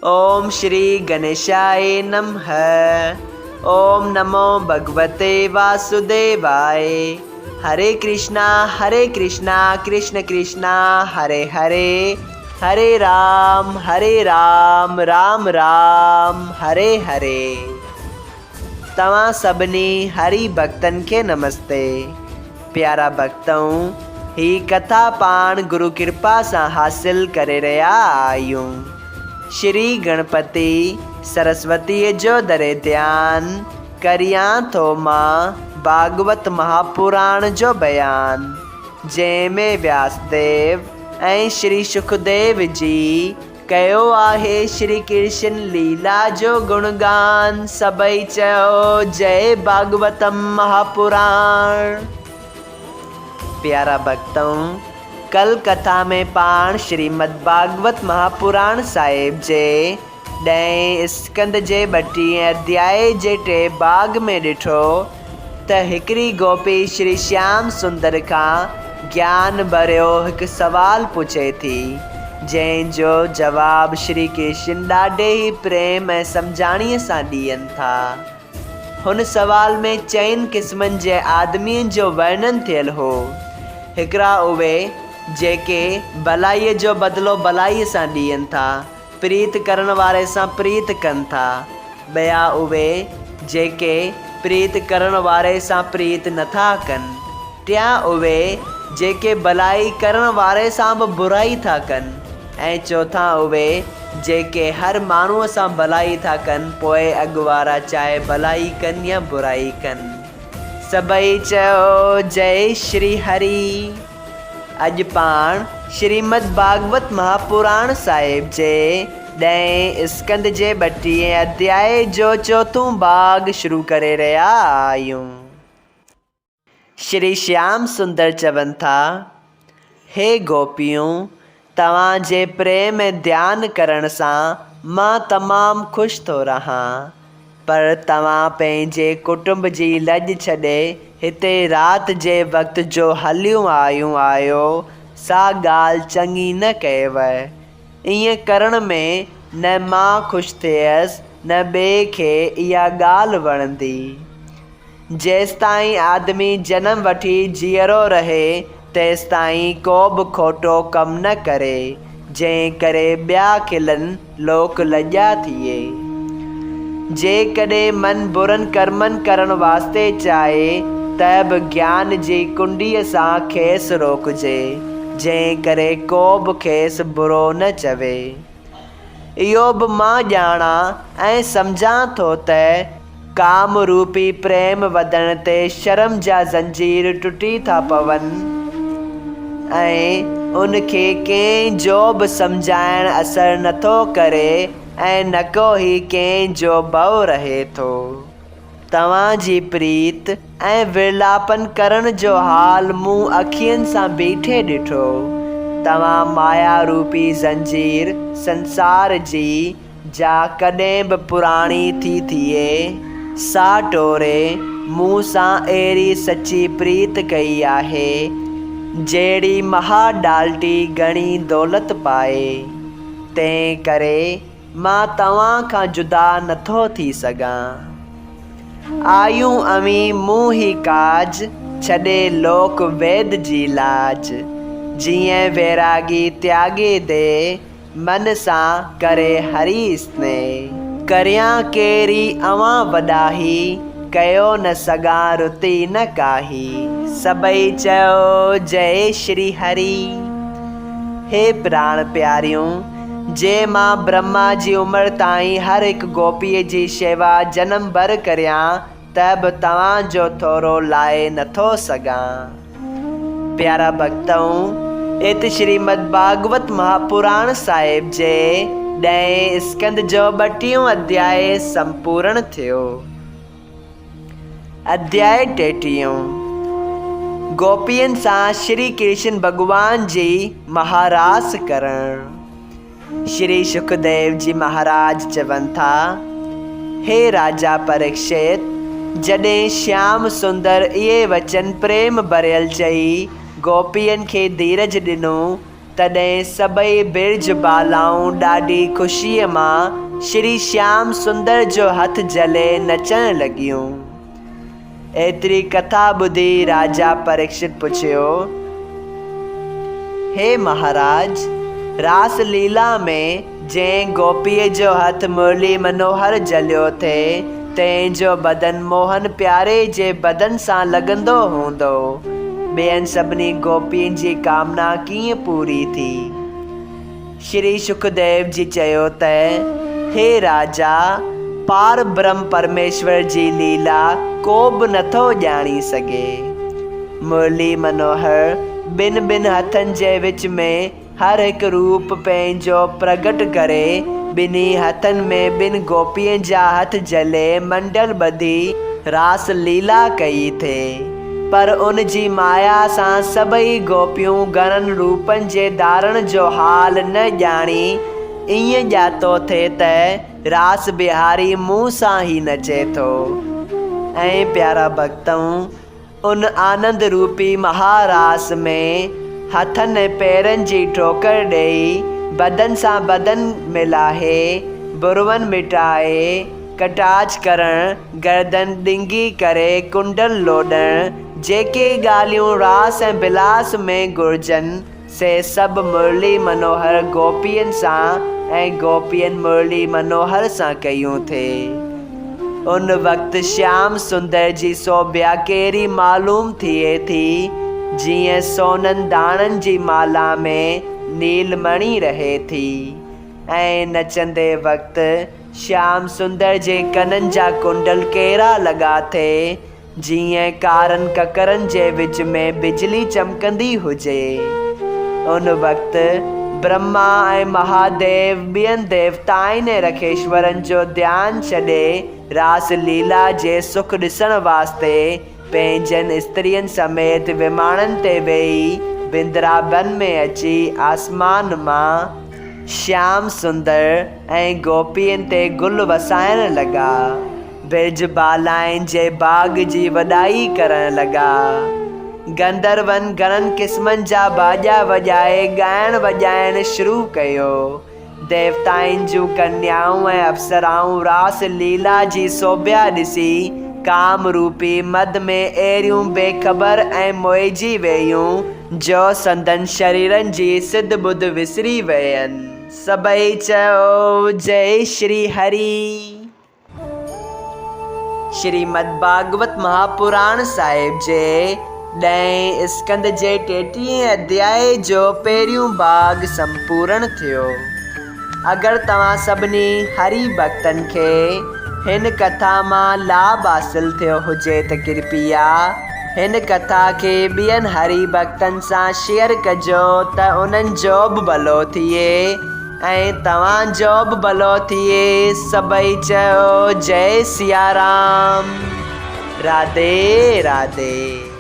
اوم شري گنيشائي نمھ اوم نمو ڀڳوتي واسوديوائي هري ڪرشنا هري ڪرشنا ڪرشن ڪرشنا هري هري هري رام هري رام رام رام هري هري. توهان سڀني هري ڀڳتن کي نمستي. پيارا ڀڳتؤ! هي ڪٿا پاڻ گرو ڪرپا سان حاصل ڪري رهيا آهيون. شري گڻپتي سرسوتيء جو دري ڌيان ڪريان ٿو مان ڀاڳوت مهاپراڻ جو بيان، جنهن ۾ وياسديو ۽ شري شڪديو جي ڪيو آهي شري ڪرشن ليلا جو گڻگان، سڀئي چئو جئي ڀاڳوتم مهاپراڻ. پيارا ڀڳتؤ! ڪل ڪٿا ۾ پاڻ شريمد ڀاڳوت مهاپراڻ صاحب جي ڏهين اسڪنڌ جي ٻٽيهين اڌيائي جي ٽئين ڀاڳ ۾ ڏٺو ته هڪڙي گوپي شري شيام سندر کان گيان ڀريو هڪ سوال پڇي ٿي، جنهن جو جواب شري ڪرشن ڏاڍي ئي پريم ۽ سمجهاڻيء سان ڏين ٿا. هن سوال ۾ چئن قسمن جي آدمين جو ورڻن ٿيل هو. هڪڙا اهي، جيڪي ڀلائيء جو بدلو ڀلائيء سان ڏين ٿا، پريت ڪرڻ واري سان پريت ڪن ٿا. ٻيا اهي، جيڪي پريت ڪرڻ واري سان پريت نٿا ڪن. ٽيان اهي، جيڪي ڀلائي ڪرڻ واري سان به برائي ٿا ڪن ۽ چوٿان اهي، جيڪي هر ماڻهوء سان ڀلائي ٿا ڪن، پوء اڳ وارا چاهي ڀلائي ڪن يا برائي ڪن. سڀئي چئو، جئي شري هري. اڄ پاڻ شريمد ڀاڳوت مهاپراڻ صاحب جي ڏهين اسڪنڌ جي ٻٽيهين اڌيائي جو چوٿون ڀاڳ شروع ڪري رهيا آهيون. شري شيام سندر چون ٿا، هي گوپيون! توهان جي پريم ۽ ڌيان ڪرڻ سان مان تمام خوش ٿو رهان، پر توهان پنهنجي ڪٽنب جي لڄ ڇڏي هتي رات جي وقت جو هليون آيون آهيو، سا ڳالهه چڱي نه ڪيو. ائين ڪرڻ ۾ نه مان خوش ٿيس نه ٻئي کي اها ڳالهه وڻندي. جيستائين آدمي جنم وٺي جيئرو رهي، تيستائين ڪو به کوٽو ڪم نه ڪري، جنهن ڪري ٻيا کلن، لوڪ لڄا ٿئي. جيڪڏهن من برن ڪرمن ڪرڻ واسطي چاهي ته به گيان جي ڪنڊيء سان کيس روڪجي، جنهن ڪري ڪو به کيس برو نه چوي. اهو به مان ڄاڻان ۽ سمجهان ٿو ته ڪام روپي پريم وڌڻ تي شرم جا زنجير ٽٽي ٿا پون ۽ ان کي ڪنهن جو به سمجهائڻ اثر نٿو ڪري ۽ نڪو ئي ڪنهن جو ڀؤ رهي ٿو. توهان جي پريت ۽ ورلاپن ڪرڻ جو حال مون اکين سان بيٺي ڏٺو. توهان مايا روپي زنجير سنسار جي، جا ڪڏهن به پراڻي ٿي ٿئي، سا ٽوري مون سان اهڙي سچي پريت ڪئي آهي، جهڙي مها ڏالٽي گهڻي دولت پائي. تنهن ڪري مان توهان کان جدا نٿو ٿي سگهان. آيون اوهين مون هي ڪاج، ڇڏي لوڪ ويد جي لاج. جيئن ويراڳي تياڳي the, من سان ڪري هري سنيهه. ڪريان ڪيري اوهان وڏاهي، ڪيو نه سگهان رتي نه ڪاهي. سڀئي چئو جئي شري هري. هي پراڻ پياريون! جي مان برهما جي عمر تائين هر هڪ گوپيء جي شيوا جنم ڀر ڪريان ته به توهان جو ٿورو لاهي نٿو سگهان. پيارا ڀڳتؤ! ات شريمد ڀاڳوت مهاپراڻ صاحب جي ڏهين اسڪنڌ جو ٻٽيهون اڌيائي سمپورڻ ٿيو. اڌياء ٽيٽيهون، گوپين سان شري ڪرشن ڀڳوان جي مهاراس ڪرڻ. شري شڪديو جي مهاراج چون ٿا، هي راجا پريڪشت! جڏهن شيام سندر اهي وچن پريم ڀريل چئي گوپين کي ڌيرج ڏنو، تڏهن سڀئي برج بالائون ڏاڍي خوشيء مان شري شيام سندر جو هٿ جهلي نچڻ لڳيون. ايتري ڪٿا ٻڌي راجا پريڪشت پڇيو، هي مهاراج! راس ليلا ۾ جنهن گوپيء جو هٿ مرلي منوهر جهليو ٿي، تنهن جو بدن موهن پياري جي بدن سان لڳندو هوندو. ٻين سڀني گوپين جي ڪامنا ڪيئن پوري ٿي؟ شري شڪديو جي چيو ته، هي راجا! پار برهم پرميشور جي ليلا ڪو به نٿو ڄاڻي سگهي. مرلي منوهر ٻن ٻن هٿن جي وچ ۾ هر هڪ روپ پنهنجو پرگٽ ڪري، ٻنهي هٿن ۾ ٻن گوپين جا هٿ جهلي منڊل ٻڌي راس ليلا ڪئي ٿي. پر ان جي مايا سان سڀئي گوپيون گهڻن روپن جي ڌارڻ جو حال نه ڄاڻي ائين ڄاتو ٿي ته راس بهاري مون سان ئي نچي ٿو. ۽ پيارا ڀڳتؤ! ان آنند روپي مها راس ۾ هٿن ۽ پيرن جي ٺوڪر ڏيئي، بدن سان بدن ملاهي، برون مٽائي، ڪٽاچ ڪرڻ، گردن ڏنگي ڪري ڪنڊل لوڏڻ، جيڪي ڳالهيون راس ۽ بلاس ۾ گهرجن، سي سڀ مرلي منوهر گوپين سان ۽ گوپين مرلي منوهر سان ڪيون ٿي. ان وقت شيام سندر جي سوڀيا ڪهڙي معلوم ٿئي ٿي، جيئن سونن داڻن جي مالا ۾ نيل مڻي رهي ٿي ۽ نچندي وقت شيام سندر جي ڪنن جا ڪنڊل ڪهڙا لڳا ٿي، جيئن ڪارن ڪڪرن جي وچ ۾ بجلي چمڪندي هجي. ان وقت برهما ۽ مهاديو ٻين ديوتائن ۽ رکيشورن جو ڌيان ڇڏي راس ليلا جي سک ڏسڻ واسطي پنهنجن استرين سميت وماڻن تي ويهي بندرابن ۾ اچي آسمان مان شيام سندر ۽ گوپين تي گل وسائڻ لڳا. برج بالائن جي باغ جي وڏائي ڪرڻ لڳا. گندرون گهڻن قسمن جا باڄا وڄائي ڳائڻ وڄائڻ شروع ڪيو. ديوتائن جون ڪنيائون ۽ اپسرائون راس ليلا جي سوڀيا ڏسي ڪام روپي مد ۾ اهڙيون بي خبر ۽ موهجي ويون جو سندن شريرن جي سڌ ٻڌ وسري وين. سڀئي چيو، جئي شري هري. شريمد ڀاڳوت مهاپراڻ صاحب جي ڏهين اسڪنڌ جي ٽيٽيهين اڌيائي جو پهريون ڀاڳ سمپورڻ ٿيو. اگر توهان سڀني هري ڀڳتن کي هن ڪٿا مان لاڀ حاصل ٿيو هجي ته ڪرپيا هن ڪٿا کي ٻين هري ڀڳتن سان شيئر ڪجو ته انهن جو به ڀلو ٿئي. ۽ توهان جو به ڀلو ٿئي سڀئي چئو جئي سيارام راڌي راڌي.